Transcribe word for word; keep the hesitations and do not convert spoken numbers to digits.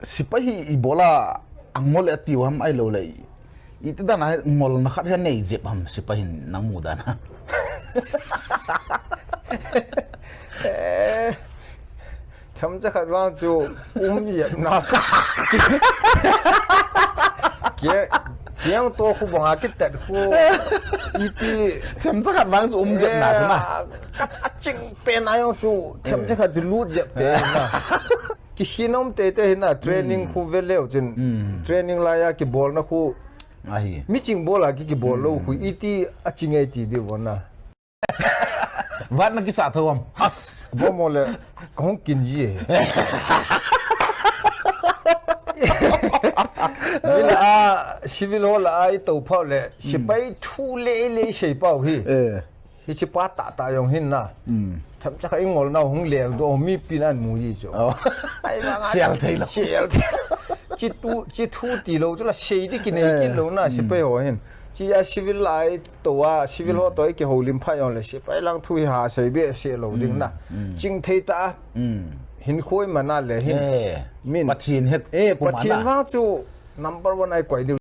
Sipai hi ibola angol e tiu ham ahilou le, iti dan a ngolna khat hi anei jep ham sipai hin nang mu dan a? Eh, themcha khat vang chu um jep na. Kia, kiang to khu bang a kitat khu iti. Themcha khat vang chu um jep na chu na. Eh, aching pen a jong chu themcha khat chu lut jep te na. Kihin um te te hin na training khu ve leu chin. Training lai a kibolna khu. Ahi. Mi ching bol a ki kibol lou khu iti aching e ti diu na. Vat na kisa tho am. As. Bo mo le kong kin ji e. Ni la a civil hall a i to phau le sipai thu le le sei pau hi. Eh. Hi sipa ta ta jong hin na. Themcha khat i ngol na hung leng do mi pi nan mu ji chu. Oh. Ai ba nga. Sial thei lo. Sial thei lo. Chi tu, chi thu ti lo chu la sei di kinei kin lo na sipai ho hin. Chi a civil lai to a, civil ho to i kihoulim pha jong le sipai lang thu hi ha sei be se lo ding na. Ching thei ta. Hin khoi ma na le hin. Eh. Min. Pathin he. Eh, Pathin vang chu number one ai koi diu.